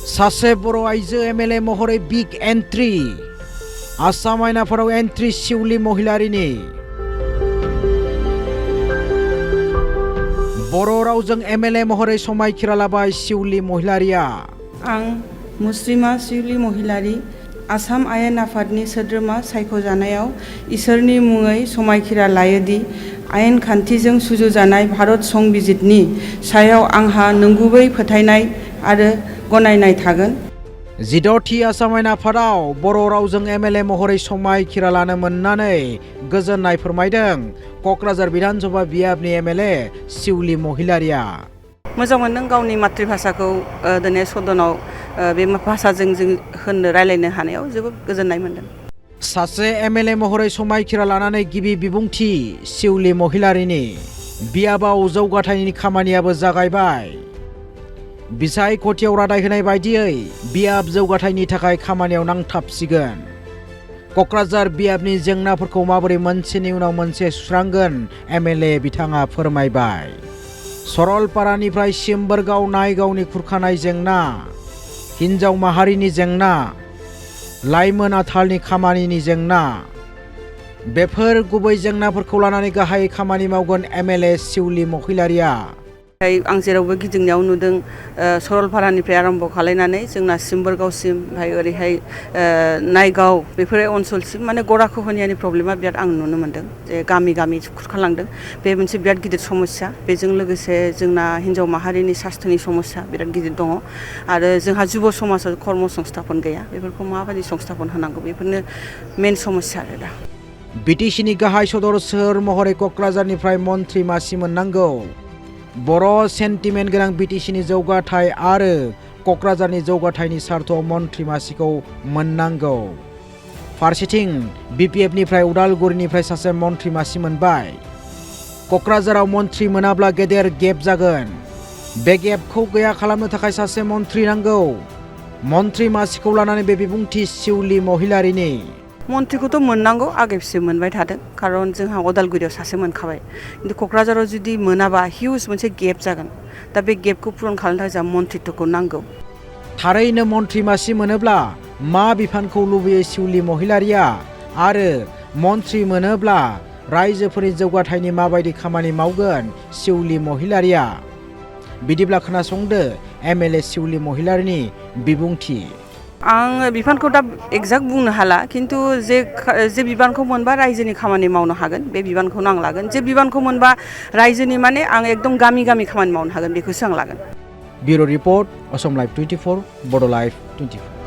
सासे बर' आइजो एमएलए महरै बिग एन्ट्रि आसाम आयनाफोराव एन्ट्रि शिवली महिलारिनि बर' रावजों एमएलए महरै समायखिरा लाबाय शिवली महिलारिया। आं मुस्लिमा शिवली महिलारि आसाम आयेन आफादनि सोद्रोमा सायख'जानायाव इसोरनि मुङै समायखिरा लायोदि आयेन खान्थिजों सुजुजानाय भारत संबिजितनि सायाव आंहा नंगुबै फोथायनाय आरो गनायनाय थागोन। 16थि आसाम आयेन आफादाव बर' रावजों एमएलए महरै समायखिरा लानो मोननानै गोजोननाय फोरमायदों क'क्राझार विधानसभा बियाबनि एमएलए शिवली महिलारिया। मोजां मोनदों गावनि मातृभाषाखौ दिनै सदनाव बे भाषाजों जों रायलायनो हानायाव जोबोद गोजोननाय मोनदों। सासे एमएलए महरै समायखिरा लानानै गिबि बिबुंथि शिवली महिलारिनि बियाबाव जौगाथायनि खामानियाबो जागायबाय। बिसायख'थियाव रादाय होनाय बायदियै बियाब जौगाथायनि थाखाय खामानियाव नांथाबसिगोन। क'क्राझार बियाबनि जेंनाफोरखौ माबोरै मोनसेनि उनाव मोनसे सुस्रांगोन एमएलए बिथाङा फोरमायबाय। सरलपारानिफ्राय सिम्बोरगाव नायगावनि खुरखानाय जेंना, हिन्जाव माहारिनि जेंना, लाइमोन आथालनि खामानिनि जेंना, बेफोर गुबै जेंनाफोरखौ लानानै गाहाय खामानि मावगोन एमएलए शिवली महिलारिया। आं जेरावबो गिदिंनायाव नुदों सरलपारानिफ्राय आरम्भ खालायनानै जोंना सिम्बोरगावसिम ओमफ्राय ओरैहाय नायगाव बेफोर ओनसोलसिम माने गराखहनियानि प्रब्लेमा बिराद आं नुनो मोन्दों जे गामि गामि खुरखालांदों। बे मोनसे बिराद गिदिर समस्या। बेजों लोगोसे जोंना हिन्जाव माहारिनि सास्थ्रनि समस्या बिराद गिदिर दङ आरो जोंहा जुब समाजाव कर्म संस्थापन गैया। बेफोरखौ माबायदि संस्थापन होनांगौ बेफोरनो मेन समस्या आरो दा। बिटिसिनि गाहाय सदर सोहोर महरै क'क्राझारनिफ्राय मन्त्रि मासि मोननांगौ। बर' सेन्टिमेन्ट गोनां बिटिसिनि जौगाथाय आरो क'क्राझारनि जौगाथायनि सार्थआव मन्त्रि मासिखौ मोननांगौ। फारसेथिं बिपिएफनिफ्राय उदालगुरिनिफ्राय सासे मन्त्रि मासि मोनबाय। क'क्राझाराव मन्त्रि मोनाब्ला गेदेर गेप जागोन। बे गेपखौ गैया खालामनो थाखाय सासे मन्त्रि नांगौ। मन्त्रि मासिखौ लानानै बे बिबुंथि शिवली महिलारिनि। मन्त्रिखौथ' मोननांगौ, आगेबसे मोनबाय थादों खारन जोंहा उदालगुरियाव सासे मोनखाबाय। खिन्थु क'क्राझाराव जुदि मोनाबा हिउज मोनसे गेप जागोन। दा बे गेपखौ पुरन खालामनो थाखाय जोंहा मन्त्रित्वखौ नांगौ। थारैनो मन्त्रि मासि मोनोब्ला मा बिफानखौ लुबैयो शिवली महिलारिया आरो मन्त्रि मोनोब्ला रायजोफोरनि जौगाथायनि माबायदि खामानि मावगोन शिवली महिलारिया? बिदिब्ला खोनासंदो एमएलए शिवली महिलारिनि बिबुंथि। आं बिफानखौ दा एक्जाक्ट बुंनो हाला, खिन्थु जे बिबानखौ मोनबा रायजोनि खामानि मावनो हागोन बे बिबानखौनो आं लागोन। जे बिबानखौ मोनबा रायजोनि माने आं एकदम गामि गामि खामानि मावनो हागोन बेखौसो आं लागोन। ब्युरो रिपर्ट असम लाइभ 24 बड' लाइभ 24।